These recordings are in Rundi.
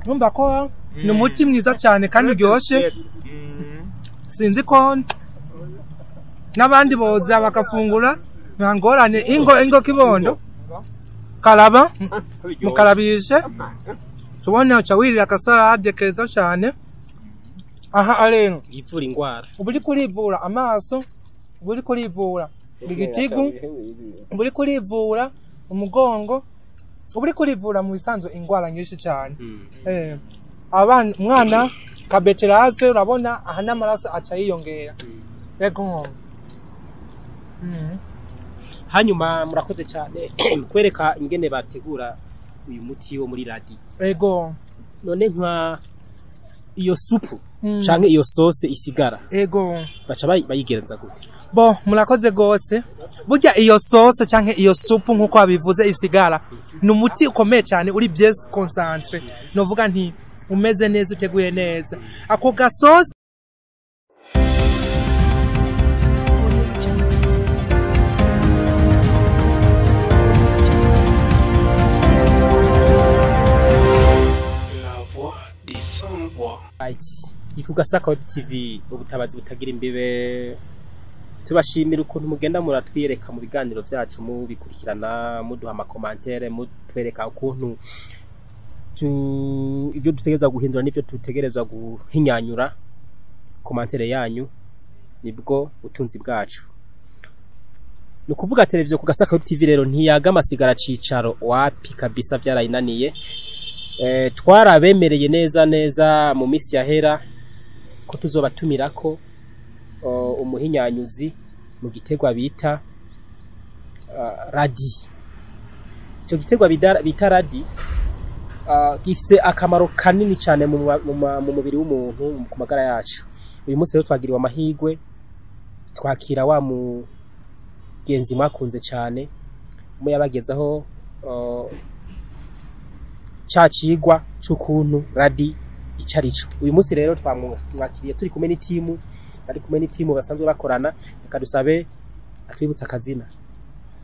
Numva ko ni umuti mwiza cyane kandi uryoshye. Sinzi ko n'abandi boza bagafungura nta ngorane. Ingo ingo kibondo karaba mukarabishe tubone uca wirira akasalade keza cyane. Aha rero yivura ingwara. Uba uriko urivura amaso, uba uriko urivura igitigu, uba uriko urivura umugongo, uba uriko urivura mu bisanzwe ingwara nyinshi cyane. Abana, umwana ka betterave, urabona aha n'amaraso aca yiyongera. Yego. Hanyuma murakoze cyane kwereka ingene bategura uyu muti wo muri radis. None nka iyo supu canke iyo sauce isigara, baca bayigenza gute? Bo, murakoze gose. Burya iyo sauce canke iyo supu, nkuko babivuze, isigara, ni umuti ukomeye cyane, uri bien concentré. Novuga nti umeze neza, uteguye neza ako gasosi. Audio Jungle. La voix des sans-voix. Right. Ni ku Gasaka Web TV, ubutabazi butagira imbibe. Tubashimira ukuntu mugenda muratwiyereka mu biganiro vyacu, mubikurikirana, muduha ama commentaires, mutwereka ukuntu ibyo dutegerezwa guhindura n'ibyo dutegerezwa guhinyanyura. Commentaire yanyu nibwo butunzi bwacu. Ni ukuvuga televiziyo ku Gasaka Web TV rero ntiyaga amasigara cicaro, wapi kabisa, vyarayinaniye. Twarabemereye neza neza mu misi yahera ko tuzobatumirako umuhinyanyuzi mu giterwa bita radis. Ico giterwa bita radis gifise akamaro kanini cyane mu mubiri w'umuntu, ku magara yacu. Uyu munsi rero twagiriwe amahirwe twakira wa mugenzi mwakunze cyane mu yabagezaho ca cigwa c'ukuntu radis ico arico. Uyu munsi rero twamwakiriye turi kumwe n'itimu, bari kumwe n'itimu basanzwe bakorana. Reka dusabe atwibutsa akazina.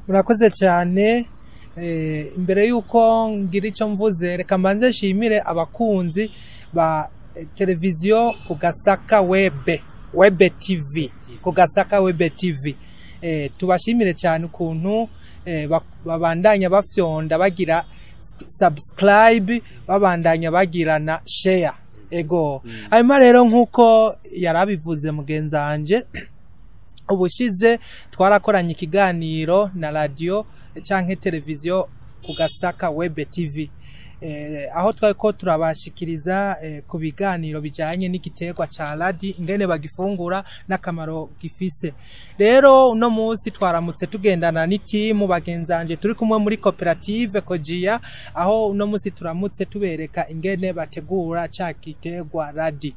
Murakoze cyane. Imbere y'uko ngira icyo mvuze, reka mbanze nshimire abakunzi ba televiziyo ku Gasaka Web TV, ku Gasaka Web TV. Tubashimire cyane ukuntu babandanya bafyonda, bagira subscribe, babandanya bagira na share. Ego. Hanyuma rero, nk'uko yarabivuze mugenzi wanje, ubushize twarakoranye ikiganiro na radio canke televiziyo ku Gasaka Web TV, aho twari ko turabashikiriza ku biganiro bijanye n'igiterwa ca radis, ingene bagifungura n'akamaro gifise. Rero uno munsi twaramutse tugendana n'itimu bagenzanje turi kumwe muri koperative Kojiya, aho uno munsi turamutse tubereka ingene bategura ca giterwa radis.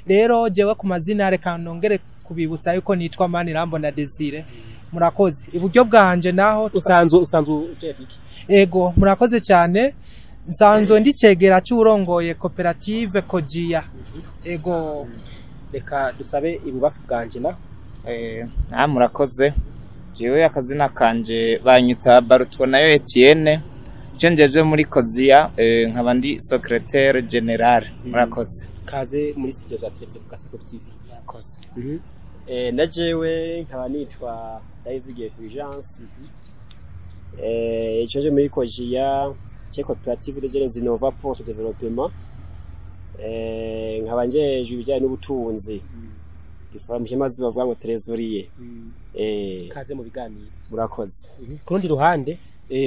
Rero jewe ku mazina, reka nongere kubibutsa yuko nitwa Manirambona Desire. Murakoze. Iburyo bwanje naho Usanzwe ujejwe iki? Ego, murakoze cyane. Nsanzwe ndicegera cy'urongoye koperative Kojiya. Ego. Reka dusabe ibubafu bwanje naho. Murakoze. Jewe akazina kanje banyita Barutwanayo Etienne. Icyo njejwe muri Koziya, nkaba ndi secrétaire général. Murakoze. Kaze muri studio za televiziyo ku Gasaka TV. Murakoze. Na jewe nkaba nitwa Ndayizigiye Fulgence. Ico nje muri Kojiya ce coopérative de jeunes innovants pour le développement. Nkaba njejwe ibijyanye n'ubutunzi. Gifaransa mazi bavuga ngo trésorier. Kaze mu biganiro. Murakoze. Ku rundi ruhande?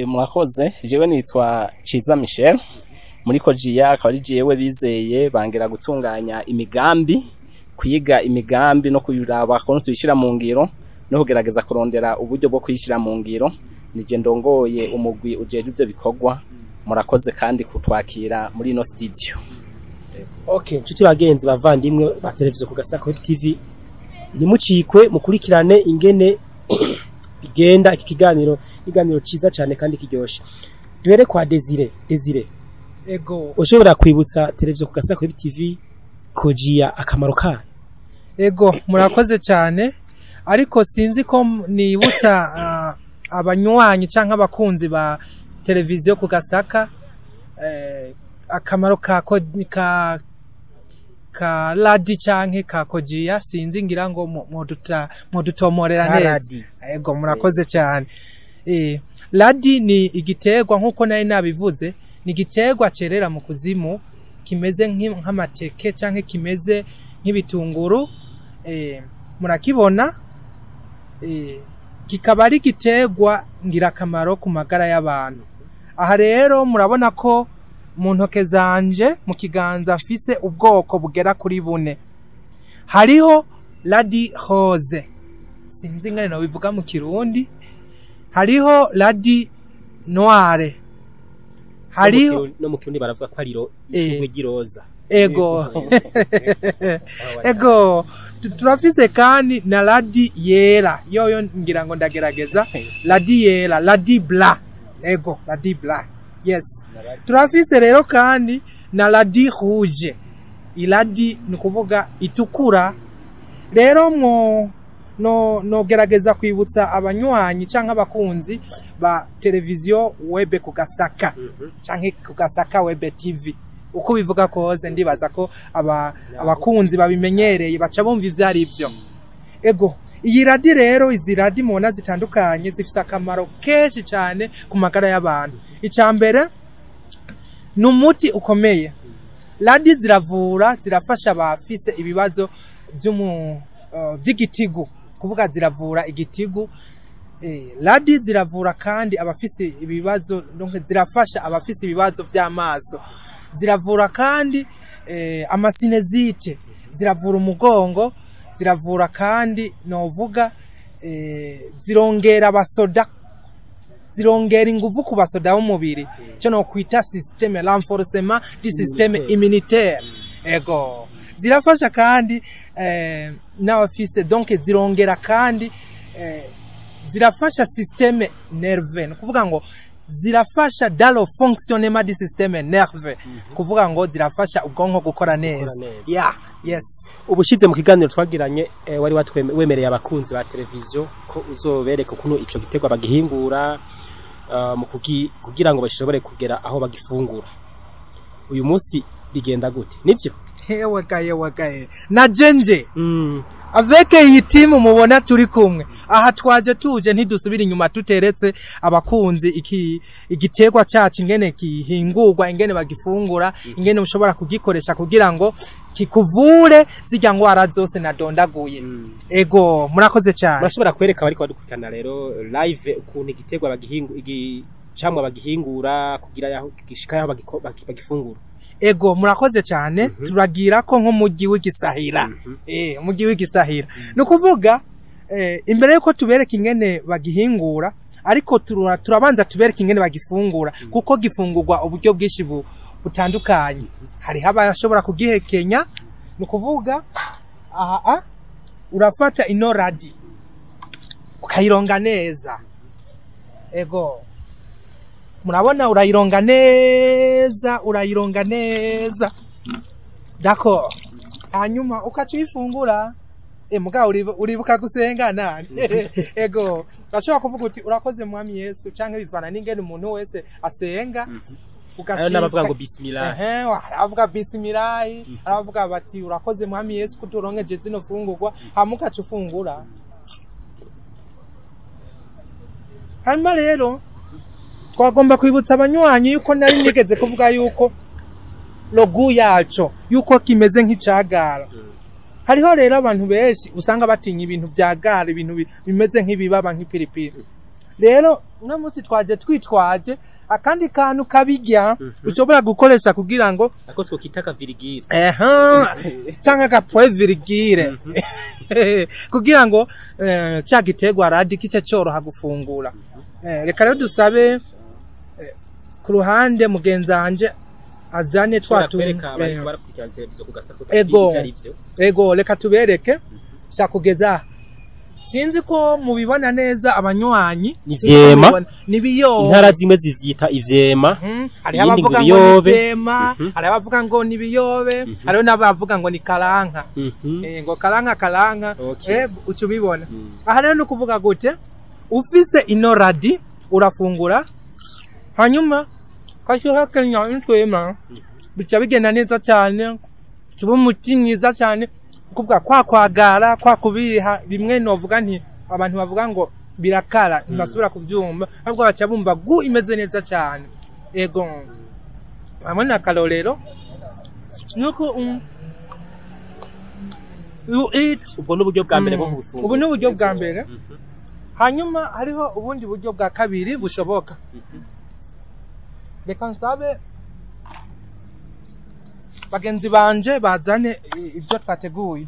Murakoze. Jewe nitwa Ciza Michel. Muri Kojiya akaba ari jewe bizeye bangera gutunganya imigambi, kwiga imigambi no kuyiraba ukuntu tuyishira mu ngiro no kugerageza kurondera uburyo bwo kuyishira mu ngiro. Nije ndongoye umugwi ujejwe ivyo bikorwa. Murakoze kandi kutwakira muri ino studio. Okay, nshuti bagenzi, bavandimwe ba televiziyo ku Gasaka Web TV, nimucikwe, mukurikirane ingene bigenda iki kiganiro, ikiganiro ciza cyane kandi kiryoshe. Duhere kwa Desire. Desire, Ego. ushobora kwibutsa televiziyo ku Gasaka Web TV Kojiya akamaro kayo? Ego, murakoze cyane. Ariko sinzi ko nibutsa abanywanyi canke abakunzi ba televiziyo ku Gasaka. Akamaro ka radis canke ka kojiya, sinzi, ngira ngo mudutomorera Ka neza. Radis. Ego, murakoze cyane. Radis ni igiterwa, nkuko nari nabivuze, ni igiterwa cerera mu kuzimu, kimeze nk'amateke canke kimeze nk'ibitunguru. Murakibona, kikaba ari igiterwa ngirakamaro ku magara y'abantu. Aha rero murabona ko mu ntoke zanje, mu kiganza, mfise ubwoko bugera kuri bune. Hariho radis rose, sinzi ingene nobivuga mu Kirundi, hariho radis noire, hariho No mu Kirundi baravuga ko ari ishurwe ry'iroza. Ego, turafise kandi na radis yera. Yoyo ngira ngo ndagerageza, radis yera, radis blanc. Ego, radis blanc, yes. Turafise rero kandi na radis rouge, iradis ni ukuvuga itukura. Rero mwo no nogerageza kwibutsa abanywanyi canke abakunzi ba televiziyo Webe ku Gasaka canke ku Gasaka Webe TV, uko bivuga kose, ndibaza ko abakunzi babimenyereye baca bumva ivyo ari vyo. Ego, iyi radis rero, izi radis mubona zitandukanye, zifise akamaro kenshi cyane ku magara y'abantu. Icya mbere ni umuti ukomeye. Radis ziravura, zirafasha abafise ibibazo by'igitigu, kuvuga ziravura igitigu. Radis ziravura kandi abafise ibibazo, donc zirafasha abafise ibibazo by'amaso. Ziravura kandi amasinusite, ziravura umugongo, ziravura kandi novuga zirongera abasoda, zirongera inguvu ku basoda b'umubiri, cyo no kwita système renforcement du système immunitaire. Ego, zirafasha kandi n'abafise, donc zirongera kandi zirafasha système nerveux, ni ukuvuga ngo zirafasha dans le fonctionnement du système nerveux, kuvuga ngo zirafasha ubwonko gukora neza. Neza. Yeah, yes. Ubushize mu kiganiro twagiranye, wari wemereye abakunzi ba televiziyo ko uzobereka ukuntu ico giterwa bagihingura, mu kugira ngo bashobore kugera aho bagifungura. Uyu munsi bigenda gute, nivyo? Hewe gaye, wagaye na jenje avec iyi timu mubona turi kumwe aha, twaje tuje ntidusubira inyuma tuteretse abakunzi iki igiterwa cacu, ingene gihingurwa, ingene bagifungura, ingene ushobora kugikoresha kugira ngo kikuvure zirya ngwara zose nadondaguye. Ego, murakoze cyane. Murashobora kwereka abariko badukurikirana rero live ukuntu igiterwa bagihingu, igicamwa bagihingura kugira yaho gishika yaho bagifungura? Ego, murakoze cyane. Turagira ko nk'umujyi w'igisahira, umujyi w'igisahira, ni ukuvuga imbere yuko tubereka ingene bagihingura, ariko turabanza tubereka ingene bagifungura, kuko gifungurwa uburyo bwinshi butandukanye. Hariho abashobora kugihekenya, ni ukuvuga aha urafata ino radis ukayironga neza. Ego, murabona, urayironga neza, urayironga neza, d'accord, hanyuma ukaca uyifungura. Mugabo uribuka gusenga nani. Ego, urashobora kuvuga uti "Urakoze Mwami Yesu", canke bivana n'ingene umuntu wese asenga. Hariho n'abavuga ngo bismillah. Ehe, hari abavuga bisimilahi, hari abavuga bati "Urakoze Mwami Yesu kuturonkeje zino fungurwa", hama ukaca ufungura. Hanyuma rero twagomba kwibutsa abanywanyi yuko nari nigeze kuvuga yuko le goût yaco yuko kimeze nk'icagara. Hariho rero abantu benshi usanga batinya ibintu vyagara, ibintu bimeze nk'ibibaba, nk'ipiripiri. Rero uno munsi twaje twitwaje akandi kantu kabirya ushobora gukoresha kugira ngo Ako twokita akavirigire. Eha, canke aga virgule, kugira ngo ca giterwa radis kice coroha gufungura. Reka rero dusabe ku ruhande mugenzanje azane twa tuntu. Kwereka abariko barakurikirana televiziyo ku Gasako Ego. ivyo ari vyo. Ego, reka tubereke shakugeza. Sinzi ko mubibona neza, abanywanyi. Ni vyema. Ni biyobe. Intara zimwe zivyita ivyema. Hariho Iyindi ngo abavuga ngo ni ibiyobe. vyema, hariho abavuga ngo ni biyobe, hariho n'abavuga ngo ni karanka. Ngo karanka, karanka. Uca ubibona. Aha rero ni ukuvuga gute? Ufise ino radis urafungura, hanyuma kashyuha kenya intwema. Bica bigenda neza cyane, tuba umuti mwiza cyane, kuvuga kwa kwagara kwa kubiha bimwe novuga nti abantu bavuga ngo birakara, ntibasubira kuvyumva, ahubwo baca bumva gu imeze neza cyane. Ego, hamwe na karorero nuko you eat. Ubwo ni uburyo bwa mbere bwo kubifungura. Ubu ni uburyo bwa mbere. Hanyuma hariho ubundi buryo bwa kabiri bushoboka. Reka nsabe bagenzi banje bazane ibyo twateguye.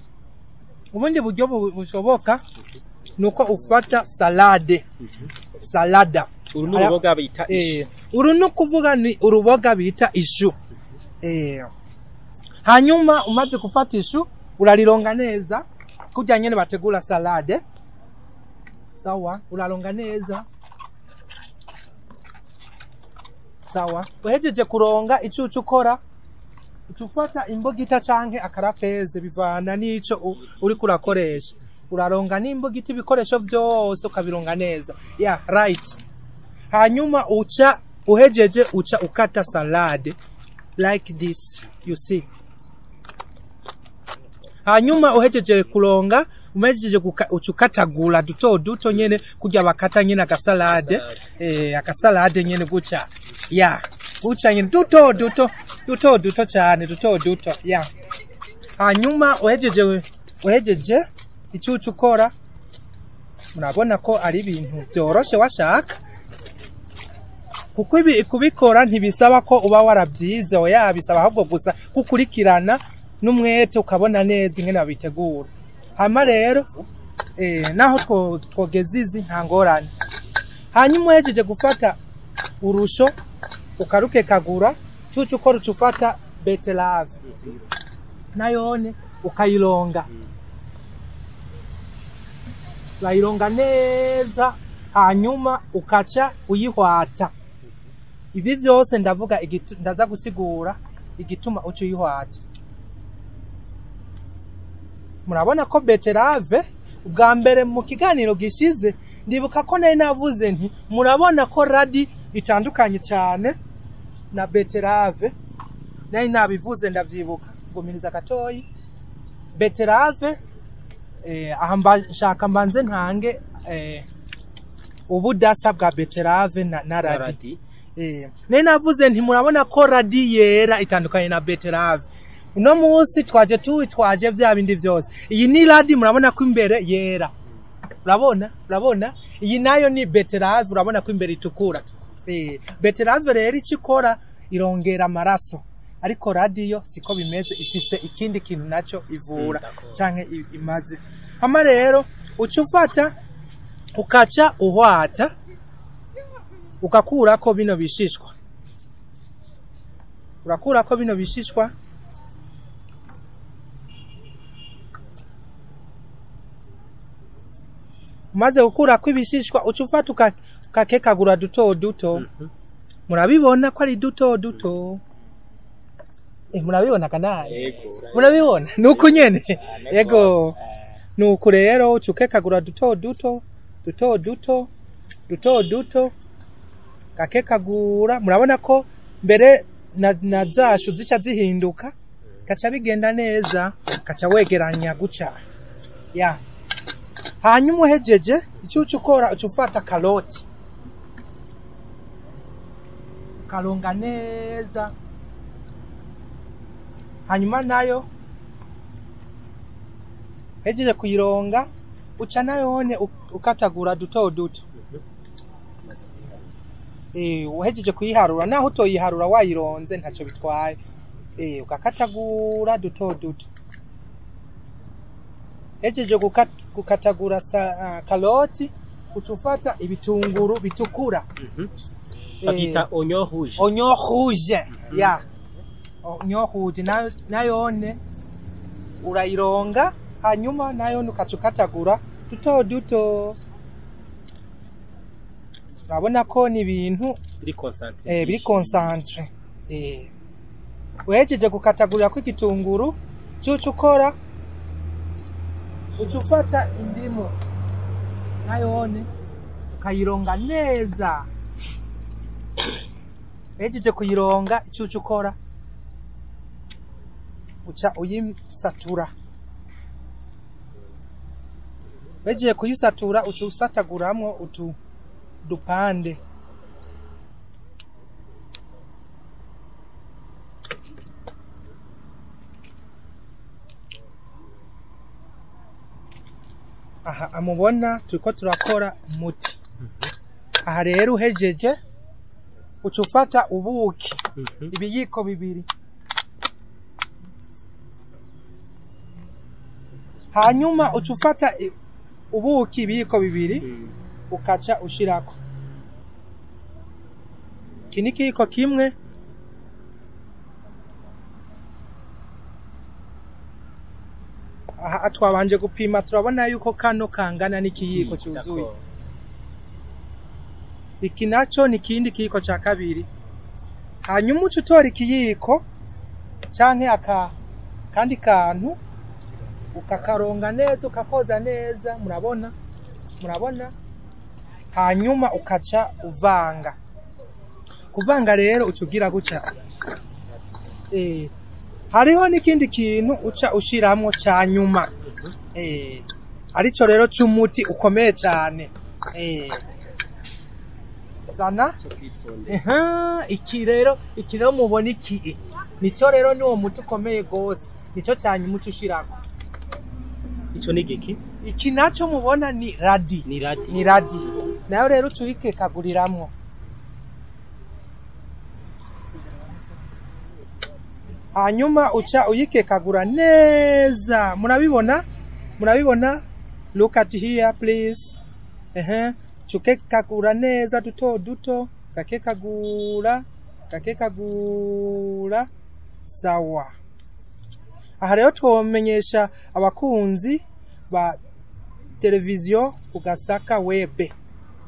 Ubundi buryo bushoboka ni uko ufata salade, salada. Uru ni uruboga bita ishu. Uru ni ukuvuga ni uruboga bita ishu. Hanyuma umaze gufata ishu urarironga neza kurya nyene bategura salade. Sawa, uraronga neza. Sawa, uhejeje kuronga, ico uca ukora, uca ufata imbugita canke akarapeze, bivana n'ico uriko urakoresha. Uraronga n'imbugita, ibikoresho vyose ukabironga neza, yeah, right. Hanyuma uca uhejeje uca ukata salade like this, you see. Hanyuma uhejeje kuronga, umejeje uca ukatagura duto duto nyene kurya bakata nyene agasalade, agasalade nyene guca, yeah, guca nyene duto duto duto duto cyane, duto duto, yeah. Hanyuma uhejeje icyo uca ukora, murabona ko ari ibintu byoroshe washaka, kuko ibi kubikora ntibisaba ko uba warabyize, oya, bisaba ahubwo gusa gukurikirana n'umwete, ukabona neza ingene babitegura. Hama rero naho twogeza izi nta ngorane. Hanyuma uhejeje gufata urusho ukarukekagura, cuca ukora, uca ufata betterave nayone ukayironga, urayironga neza, hanyuma ukaca uyihwata. Ibi byose ndavuga ndaza gusigura igituma uca uyihwata. Murabona ko betterave, ubwa mbere mu kiganiro gishize ndibuka ko nari navuze nti murabona ko radis itandukanye cyane na betterave. Nari nabivuze, ndavyibuka. Gumiriza gatoyi. Betterave, aha nshaka mbanze ntange ubudasa bwa betterave na radis. Radis. Nari navuze nti murabona ko radis yera itandukanye na betterave. Uno munsi twaje tuwitwaje vya bindi vyose. Iyi ni radis, murabona ko imbere yera. Urabona iyi nayo ni betterave, urabona ko imbere itukura. Betterave rero icyo ikora irongera amaraso, ariko radis yo siko bimeze, ifise ikindi kintu nacyo ivura canke imaze. Hama rero uca ufata ukaca uhwata, ugakurako bino bishishwa, urakurako bino bishishwa. Umaze gukurako ibishishwa, uca ufata ukakekagura duto duto. Murabibona ko ari duto duto. Murabibona kanaye, murabibona nuko nyene. Ego, nuko rero uca ukekagura duto duto duto duto duto duto, gakekagura. Murabona ko mbere na zashu zica zihinduka, gaca bigenda neza, gaca wegeranya guca ya. Hanyuma uhejeje, icyo uca ukora, uca ufata karoti ukaronga neza. Hanyuma nayo hejeje kuyironga, uca nayone ukatagura duto duto. Uhejeje kuyiharura, naho utoyiharura wayironze ntacyo bitwaye, ukakatagura duto duto. Hejeje gukatagura karoti, uca ufata ibitunguru bitukura. Babyita oignon rouge. Oignon rouge, ya, oignon rouge nayone urayironga, hanyuma nayone ukaca ukatagura duto duto. Urabona ko ni ibintu biri concentré. Biri concentré. Uhejeje gukatagurira ko igitunguru, cuca ukora, uca ufata indimu nayone ukayironga neza. Uhejeje kuyironga, ico uca ukora, Uca uyisatura. Wejeje kuyisatura, uca usataguramwo utu dupande. Aha amubona turiko turakora umuti. Aha rero uhejeje, uca ufata ubuki ibiyiko 2, hanyuma uca ufata ubuki ibiyiko 2 ukaca ushirako. Iki ni ikiyiko kimwe, aha twabanje gupima turabona yuko kano kangana n'ikiyiko cyuzuye. Iki naco ni ikindi kiyiko ca kabiri. Hanyuma uca utora ikiyiko canke aka kandi kantu, ukakaronga neza, ukakoza neza, murabona, murabona. Hanyuma ukaca uvanga. Kuvanga rero uca ugira gutya. Hariho n'ikindi kintu uca ushiramwo ca nyuma, arico rero c'umuti ukomeye cane. Zana iki rero, iki rero mubona iki nico rero niwo muti ukomeye gose, nico ca nyuma uca ushirako. Ico ni igiki? Iki naco mubona ni radi. Ni radi. Ni radi nayo rero uca uyikekaguriramwo. Hanyuma uca uyikekagura neza. Murabibona, murabibona, look at here please. Ukekagura neza duto duto, gakekagura, gakekagura, sawa. Aha rero twomenyesha abakunzi ba televiziyo ku Gasaka Webe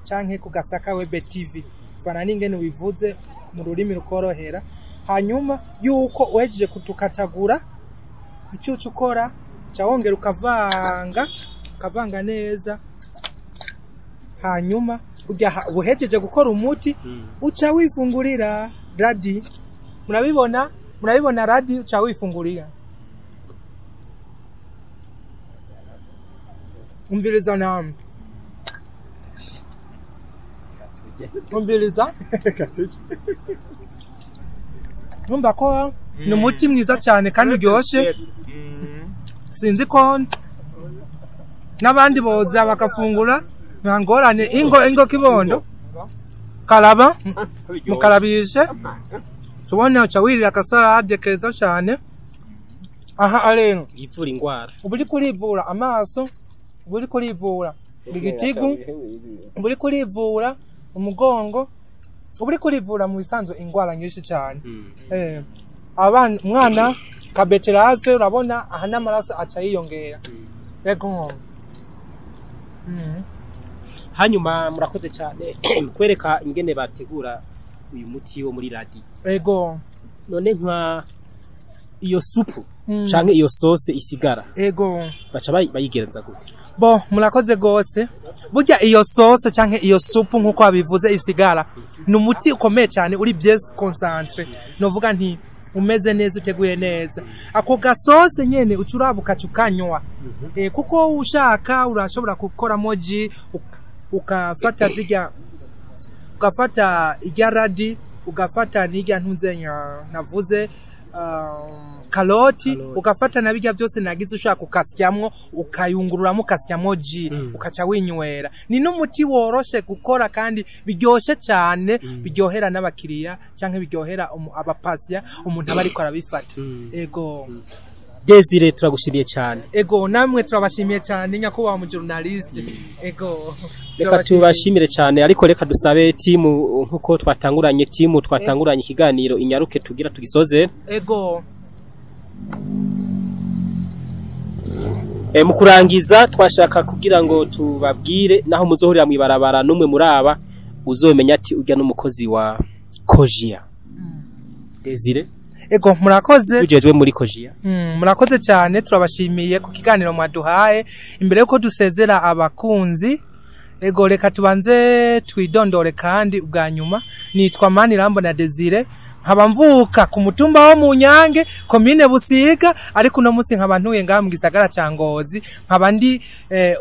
canke ku Gasaka Webe TV, bana n'ingene ubivuze mu rurimi rukorohera. Hanyuma yuko uhejeje kutukatagura, icyo uca ukora, uca wongera ukavanga, ukavanga neza. Hanyuma uhejeje gukora umuti, uca wifungurira radi. Murabibona, murabibona radi, uca wifungurira. Umviriza namwe, umviriza. Numva ko ni umuti mwiza cyane kandi uryoshye. Sinzi ko n'abandi boza bakafungura nta ngorane. Ingo ingo kibondo karaba mukarabishe, tubone uca wirira akasalade keza cyane. Aha rero Yivura ingwara. Uba uriko urivura amaso, uba uriko urivura igitigu, uba uriko urivura umugongo, uba uriko urivura mu bisanzwe ingwara nyinshi cyane. Abana, umwana ka betterave, urabona aha n'amaraso aca yiyongera. Yego. Hanyuma murakoze cyane kwereka ingene bategura uyu muti wo muri radi. Ego. None nka iyo supu canke iyo sauce isigara, Ego. baca bayigenza gute? Bo, murakoze gose. Burya iyo sauce canke iyo supu nkuko babivuze isigara, ni umuti ukomeye cyane uri bien concentré. Novuga nti umeze neza, uteguye neza. Ako gasose nyene uca uraba ukaca ukanywa. Kuko ushaka urashobora gukoramo jus, ukafata zirya, ugafata irya radi, ugafata n'irya ntunzenya navuze, karoti, ugafata na bijya byose nagize ushaka, ukasyamwo, ukayungururamo, ukasyamwo jus, ukaca winywera. Ni n'umuti woroshe gukora kandi biryoshe cyane, biryohera n'abakiriya canke biryohera abapasiya, umuntu aba ariko arabifata. Ego. Desire, turagushimiye cyane. Ego, namwe turabashimiye cyane, nyakubahwa mu journaliste. Ego. Reka tubashimire cyane, ariko reka dusabe timu nkuko twatanguranye, timu twatanguranye ikiganiro inyaruke tugira tugisoze. Ego. Mu kurangiza twashaka kugira ngo tubabwire naho muzohurira mw'ibarabara n'umwe muri aba, uzomenya ati urya n'umukozi wa Kojia. Desire, Ego, murakoze. ujejwe muri Kojia. Murakoze cyane, turabashimiye ku kiganiro mwaduhaye. Imbere yuko dusezera abakunzi, ego, reka tubanze twidondore kandi ubwa nyuma. Nitwa Manirambona Desire, Nkaba mvuka ku mutumba wo mu Nyange, komine Busiga, ariko uno munsi nkaba ntuye ngaha mu gisagara ca Ngozi, nkaba ndi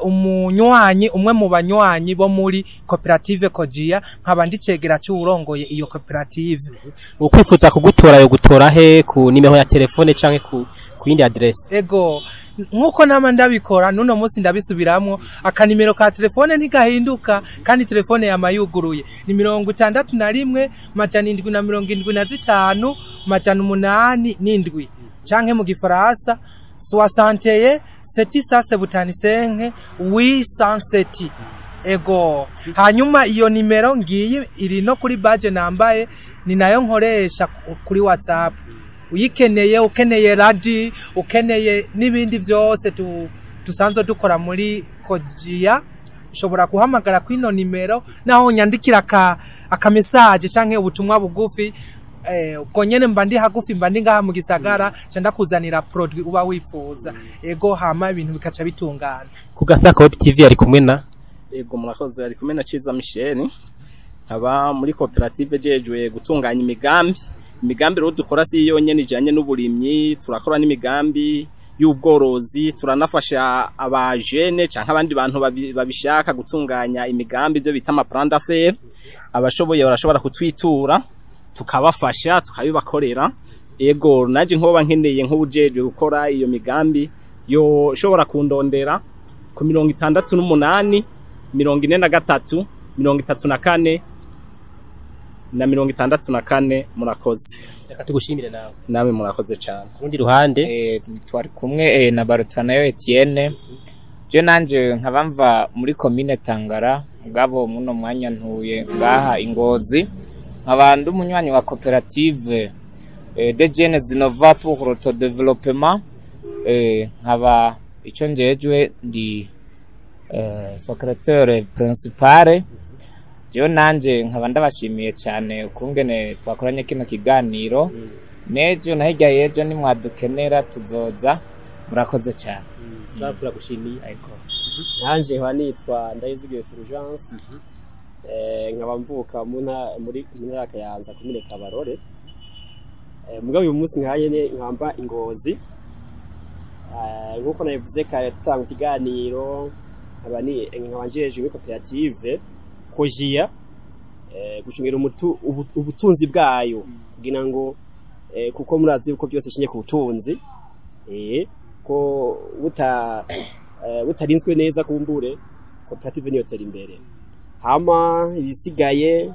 umunywanyi, umwe mu banywanyi bo muri koperative Kojiya, nkaba ndi cegera c'uwurongoye iyo koperative. Ukwifuza kugutora yo gutora he, ku nimero ya telefone canke ku yindi adresse? Ego, nkuko nama ndabikora nuno munsi ndabisubiramwo, akanimero ka telefone ntigahinduka kandi telefone yama yuguruye, ni 61 775 807, canke mu gifaransa 61 775 807. Ego, hanyuma iyo nimero ngiyi iri no kuri badge nambaye, ni nayo nkoresha kuri WhatsApp. Uyikeneye, ukeneye radis, ukeneye n'ibindi byose dusanzwe dukora muri Kojiya, ushobora guhamagara kwino nimero, naho nyandikira aka message canke ubutumwa bugufi. Ubwo nyene mba ndi hagufi, mba ndi ngaha mu gisagara, ca ndakuzanira produit uba wifuza. Ego, hama ibintu bikaca bitungana. Ku Gasaka Web TV ari kumwe na Ego, murakoze. Ari kumwe na Ciza Michel, nkaba muri koperative jejwe gutunganya imigambi. Imigambi rero dukora si yonyene ijanye n'uburimyi, turakora n'imigambi y'ubworozi, turanafasha abajene canke abandi bantu babishaka gutunganya imigambi, ibyo bita ama plan d'affaires. Abashoboye barashobora kutwitura, tukabafasha, tukabibakorera. Ego, naje nkoba nkeneye nk'ubujejwe gukora iyo migambi, yo shobora kundondera ku 68 43 34 na 64. Murakoze. Reka tugushimire nawe. Nawe murakoze cyane. Ku rundi ruhande, Twari kumwe na Barutanayo Etienne. Je nanje nkaba mva muri komine Tangara, mugabo muno mwanya ntuye ngaha Ingozi, nkaba ndi umunywanyi wa koperative de Jeunes Innova pour l'autodéveloppement. Nkaba ico njejwe ndi secrétaire principal. Jewe nanje nkaba ndabashimiye cyane ukungene twakoranye kino kiganiro. Nejo na hirya y'ejo nimwadukenera tuzoza. Murakoze cyane. Turagushimiye. Nanje nkaba nitwa Ndayizigiwe Fulgence, nkaba mvuka muri mu ntara ya Kayanza, komine Kabarore. Mugabo uyu munsi nkaye nkamba Ingozi. Nkuko nabivuze kare tutanga ikiganiro, nkaba njejwe muri koperative Kojiya gucungira ubutunzi bwayo, kugira ngo kuko murazi yuko byose bishingiye ku butunzi, ko butarinzwe neza kumbure koperative niyo tera imbere. Hama ibisigaye,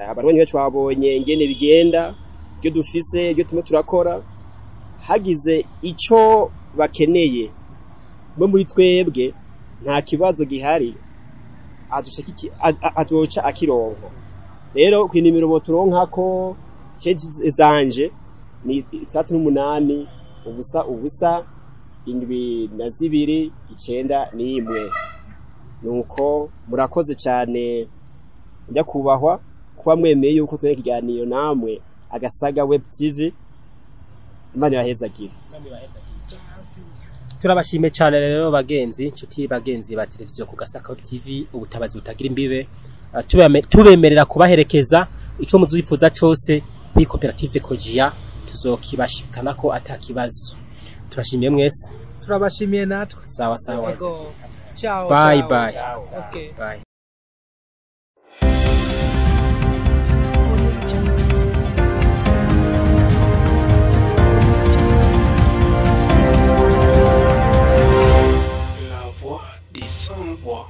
abarwanyi bacu babonye ingene bigenda, ibyo dufise, ibyo turimo turakora. Hagize ico bakeneye mwe muri twebwe, nta kibazo gihari, azoca akironka. Rero ku nimero boturonkako ceji zanje ni 68 0 0 72 91. Nuko murakoze cyane nyakubahwa kuba mwemeye yuko turi ikiganiro namwe Agasaga Web TV. Imana ibahezagire. Turabashimiye cyane rero bagenzi, inshuti bagenzi ba televiziyo ku Gasaka Web TV, ubutabazi butagira imbibe. Tubemerera kubaherekeza ico muzifuza cose kuri koperative Kojiya, tuzokibashikana ko atakibazo. Turashimiye mwese. Turabashimiye natwe. Sawa sawa. Ego. Ciao. Bye. Ciao. Bye. Okay. Bye. Audio Jungle. La voix des sans-voix.